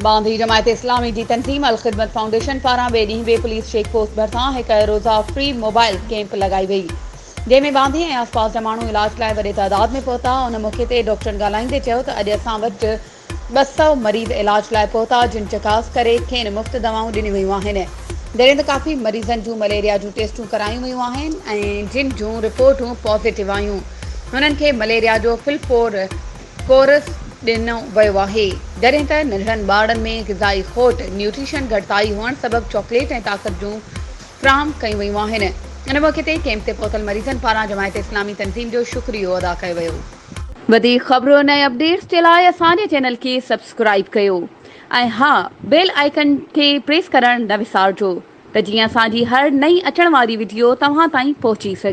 ٻانڌي جماعت اسلامي جي تنظيم الخدمت فائونڊيشن پاران ٻئي ڏينهن به پوليس چيڪ پوسٽ ڀرسان هڪ روزه فري موبائل ڪئمپ لڳائي وئي جنهن ۾ ٻانڌي ۽ آسپاس جا ماڻهو علاج لاء وڏي تعداد ۾ پهتا ان موقعي تي ڊاڪٽرن ڳالهائيندي چيو ته اڄ اسان وٽ 200 مريض علاج لاء پهتا جن چڪاس ڪري کين مفت دوائون ڏنيون ويون آهن جڏهن ته ڪافي مريضن جون مليريا جون ٽيسٽون ڪرايون ويون آهن ۽ جن جون رپورٽون پازيٽو آيون هنن کي مليريا جو فل فور ڪورس ڏنو ويو آهي، جڏهن ته ننڍڙن ٻارڙن ۾ غذائي کوٽ، نيوٽريشن گهٽتائي هئڻ سبب چاڪليٽ ۽ طاقت جون فراهم ڪيون ويون آهن. ان موقعي تي ڪئمپ تي پهتل مريضن پاران جماعت اسلامي تنظيم جو شڪريو ادا ڪيو ويو. وڌيڪ خبرن ۽ اپڊيٽس جي لاء اسان جي چينل کي سبسڪرائيب ڪيو ۽ ها بيل آئيڪن کي پريس ڪرڻ نه وسارجو ته جيئن اسان جي هر نئين اچڻ واري وڊيو توهان تائين پهچي سگهي.